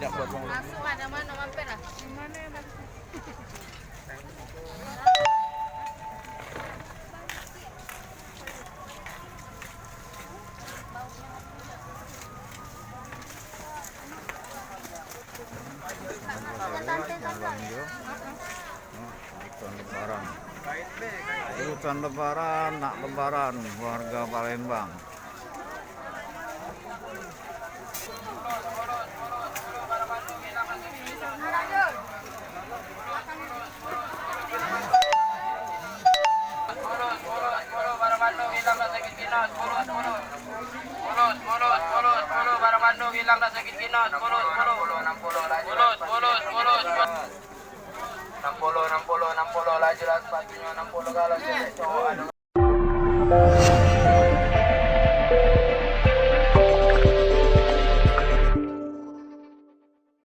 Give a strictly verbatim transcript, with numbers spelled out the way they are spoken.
Masuk ada mana mampir lah. Kebutuhan lebaran. Kebutuhan lebaran, nak lebaran, warga Palembang. Enam puluh, enam puluh, enam puluh, laju lah sepatunya, enam puluh kalau cewek cowok anu.